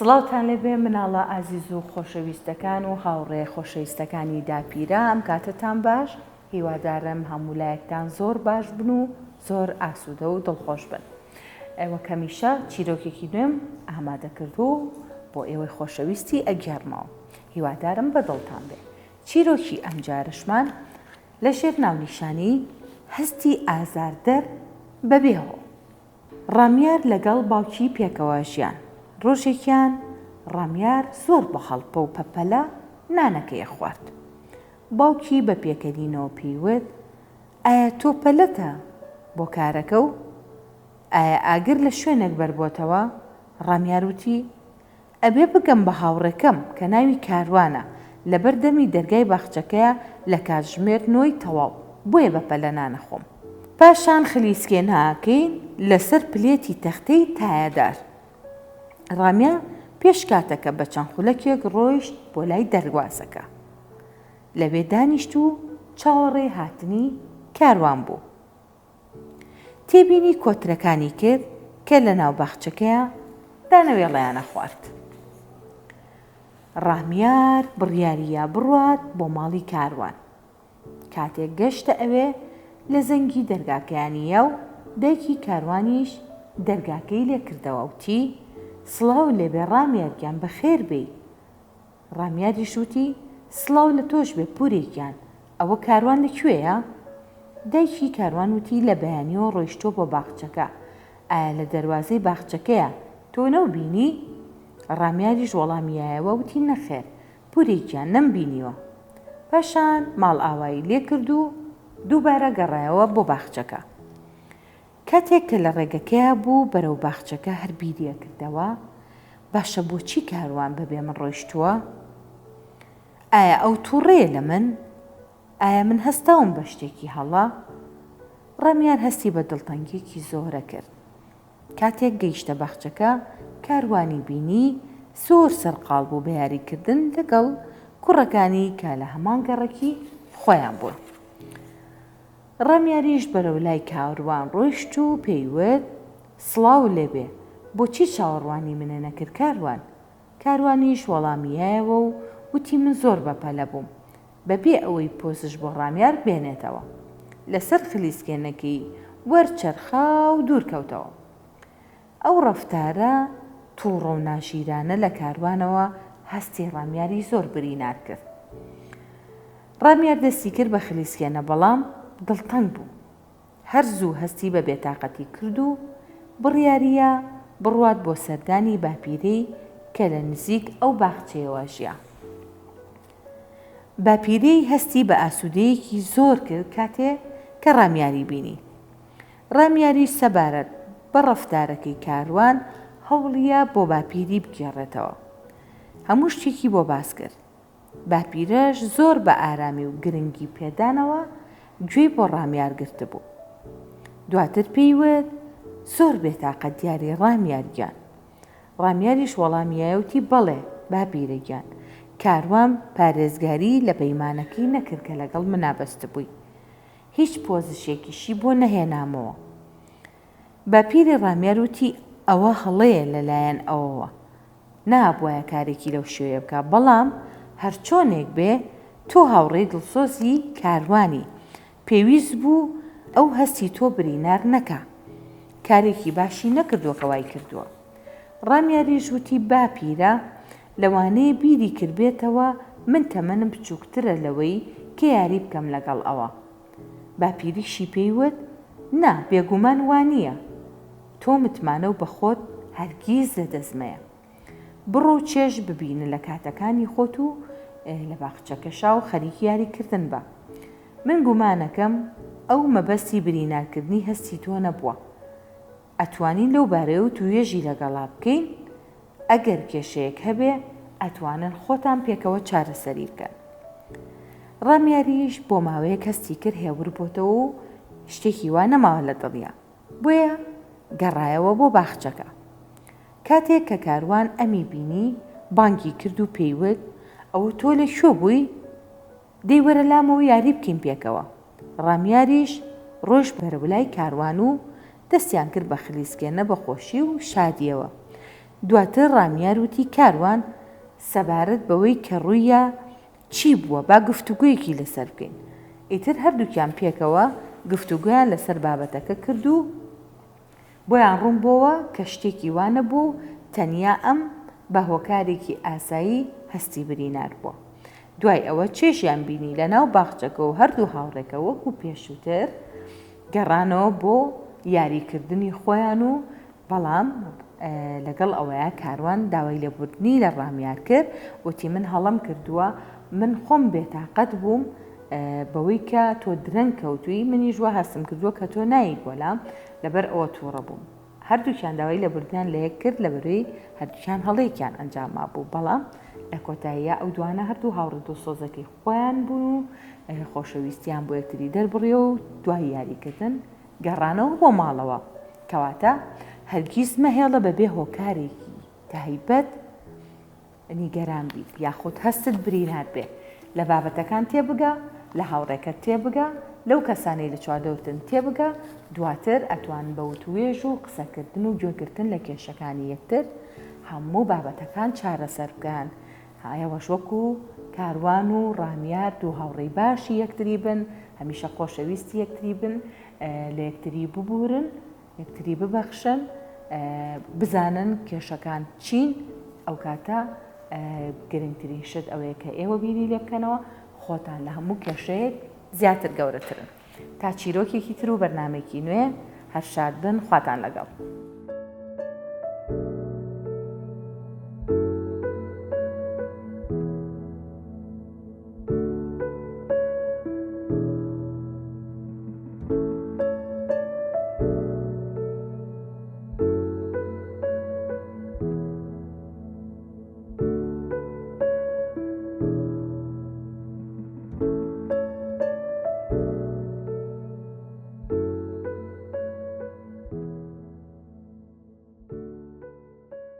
سڵاوتان لێبێ مناڵە ئازیز و خۆشەویستەکان و هاوڕێ خۆشەویستەکانی داپیرە ئەم کاتەتان باش هیوادارم هەموو لایەکتان زۆر باش بن و زۆر ئاسوودە و دڵخۆش بن وەک هەمیشە چیرۆکێکی نوێم ئامادە کردووە و بۆ ئێوەی خۆشەویستی ئەگێڕمەوە هیوادارم بە دڵتان بێ چیرۆکی ئەمجارەشمان لە ژێر ناونیشانی هەستی ئازاردەر بەبێ هۆ. ڕامیار لەگەڵ باوکی پێکەوە ژیان. ڕۆژێکیان ڕامیار زۆر بە هەڵپە و پەپەلە نانەکەی خوارد. باوکی بە پێکەنینەوە پێی وت، ئایا تۆ پەلەتە بۆ کارەکە و ئایا ئاگر لە شوێنێک بەربۆتەوە؟ ڕامیار وتی، ئەبێ بگەم بە هاوڕێکەم کە ناوی کاروانە، لەبەر دەمی دەرگای باخچەکەیە لە کاتژمێر نۆی تەواو، بۆیە بە پەلە نانەخۆم. پاشان خلیسکێ ناکەین لەسەر پلێتی تەختەی تایەدار. ڕامیا پێش کاتەکە بە چەند خولەکێک ڕۆیشت بۆ لای دەروازەکە. لەوێ دانیشت و چاوەڕێی هاتنی کاروان بوو. تێبینی کۆترەکانی کرد کە لە ناو باخچەکەیا دانەوێڵەیان ئەخوارد. ڕامیار بڕیاری یا بڕوات بۆ ماڵی کاروان. کاتێک گەشتە ئەوێ لە زەنگی دەرگاکەیانی یا و دایکی کاروانیش دەرگاکەی لێ کردەوە وتی، سڵاو لێبێ ڕامیار گیان بەخێر بێی. ڕامیاریش وتی، سڵاو لە تۆش بێ پورێ گیان، ئەوە کاروان لە کوێیە؟ دایکی کاروان وتی، لە بەیانیەوە ڕۆیشتووە بۆ باخچەکە، ئایا لە دەروازەی باخچەکەیە، تۆ نەوبینی؟ ڕامیاریش وەڵامی یایەوە وتی، نەخێر پورێ گیان نەمبینیوە. پاشان ماڵئاوایی لێ کرد و دووبارە گەڕایەوە بۆ باخچەکە. کاتێک کە لە ڕێگەکەیا بوو بەرەو باخچەکە هەر بیری ئەکردەوە، باشە بۆچی کاروان بەبێ من ڕۆیشتووە؟ ئایا ئەو تووڕەیە لە من؟ ئایا من هەستاوم بە شتێکی هەڵە؟ ڕامیار هەستی بە دڵتەنگییەکی زۆر ئەکرد. کاتێک گەیشتە باخچەکە کاروانی بینی زۆر سەرقاڵ بوو بە یاریکردن لەگەڵ کوڕەکانی کە لە هەمان گەڕەکی خۆیان بوون. ڕامیاریش بەرەو لای کاروان ڕۆیشت و پێی وت، سڵاو لێبێ، بۆچی چاوەڕوانی منە نەکرد کاروان؟ کاروانیش وەڵامی یایەوە و وتی من زۆر بەپەلە بووم، بەبێ ئەوەی پۆزش بۆ ڕامیار بێنێتەوە. لەسەر خلیسکێنەکەی وەرچەرخا و دوور کەوتەوە. ئەو ڕەفتارە تووڕە و ناژیرانە لە کاروانەوە هەستی ڕامیاری زۆر برینار کرد. ڕامیار دەستی کرد بە خلیسکێنە بەڵام دڵتەنگ بوو. هەر زوو هەستی بە بێتاقەتی کرد و بڕیارییا بڕوات بۆ سەردانی باپیرەی کە لە نزیک ئەو باخچەیەوە ژیا. باپیرەی هەستی بە ئاسوودەیەکی زۆر کرد کاتێ کە ڕامیاری بینی. ڕامیاریش سەبارەت بە ڕەفتارەکەی کاروان هەوڵیا بۆ باپیری بگێڕێتەوە. هەموو شتێکی بۆ باس کرد. باپیرەش زۆر بە ئارامی و گرنگی پێدانەوە گوێی بۆ ڕامیار گرتبوو. دواتر پێی وت، زۆر بێتاقەت دیاری ڕامیار گیان. ڕامیاریش وەڵامی یایە وتی، بەڵێ باپیرە گیان، کاروان پارێزگاری لە پەیمانەکەی نەکرد کە لەگەڵ منا بەستبووی. هیچ پۆزشێکیشی بۆ نەهێنامەوە. باپیری ڕامیار وتی، ئەوە هەڵەیە لە لایەن ئەوەوە. نابوایە کارێکی لەو شێوەیە بکا، بەڵام هەرچۆنێک بێ تۆ هاوڕێی دڵسۆزی کاروانی، پێویست بوو ئەو هەستی تۆ برینار نەکا. کارێکی باشی نەکردووە کە وای کردووە. ڕامیاریش وتی، باپیرە، لەوانەیە بیری کردبێتەوە من تەمەنم بچووکترە لەوەی کە یاری بکەم لەگەڵ ئەوە. باپیریشی پێی وت، نا، بێگومان وا نییە. تۆ متمانە و بە خۆت هەرگیز لەدەست مەیە. بڕۆ و چێژ ببینە لە کاتەکانی خۆت و لە باخچەکەشا و خەریکی یاریکردن بە. من گومانەکەم ئەو مەبەستی برینارکردنی هەستی تۆ نەبووە. ئەتوانین لەو بارەیەوە توێژی لەگەڵا بکەین، ئەگەر کێشەیەک هەبێ ئەتوانن خۆتان پێکەوە چارەسەری بکەن. ڕامیاریش بۆ ماوەیەک هەستی کرد هێور بۆتەوە و شتێکی وا نەماوە لە دڵیا. بۆیە گەڕایەوە بۆ باخچەکە. کاتێک کە کاروان ئەمی بینی بانگی کرد و پێی وت، ئەوە تۆ لە کوێ بووی؟ دەی وەرە لامەوە یاری بکەین پێکەوە. ڕامیاریش ڕۆیشت بەرەو لای کاروان و دەستیان کرد بە خلیسکێنە بە خۆشی و شادیەوە. دواتر ڕامیار وتی کاروان سەبارەت بەوەی کە ڕووییا چی بووە با گفتوگۆیەکی لەسەر بکەین. ئیتر هەردووکیان پێکەوە گفتوگۆیان لەسەر بابەتەکە کرد و بۆیان ڕوون بۆوە کە شتێکی وا نەبووە و تەنیا ئەم بە هۆکارێکی ئاسایی هەستی برینار بووە. دوای ئەوە چێژیان بینی لەناو باخچەکە و هەردوو هاوڕێکە وەکو پێشووتر گەڕانەوە بۆ یاریکردنی خۆیان و بەڵام لەگەڵ ئەوەیا کاروان داوای لێبوردنی لە ڕامیار کرد وتی من هەڵەم کردووە من خۆم بێتاقەت بووم بەوەی کە تۆ درەنگ کەوتووی منیش وا هەستم کردووە کە تۆ نایەیت بۆ لام لەبەر ئەوە تووڕە بووم هەردووکیان داوای لێبوردنیان لە یەک کرد لەبەرەی هەردووکیان هەڵەیەکیان ئەنجام مابوو بەڵام لە کۆتاییە ئەو دوانە هەردوو هاوڕێ دڵسۆزەکەی خۆیان بوون و خۆشەویستیان بۆ یەکتری دەربڕی و دوای یاریکردن گەڕانەوە بۆ ماڵەوە کەواتە هەرگیز مەهێڵە بەبێ هۆکارێکی تایبەت نیگەران بیت یاخود هەستت برینار بێ لە بابەتەکان تێبگە، لە هاوڕێکەت تێبگە، لەو کەسانەی لە چواردەورتن تێبگە، دواتر ئەتوان بە وتوێژ و قسەکردن و گوێگرتن لە کێشەکانی یەکتر هەموو بابەتەکان چارەسەر بکەن. ئێوەش وەکو کاروان و ڕامیار دوو هاوڕێی باشی یەکتری بن، هەمیشە خۆشەویستی یەکتری بن، لە یەکتری ببورن، یەکتری ببەخشن، بزانن کێشەکان چین، ئەوکاتە گرنگترین شت ئەوەیە کە ئێوە بیری لێ بکەنەوە خۆتان لە هەموو کێشەیەک زیاتر گەورەترن. تا چیرۆکێکی تر و بەرنامەیەکی نوێ هەر شاد بن خواتان لەگەڵ.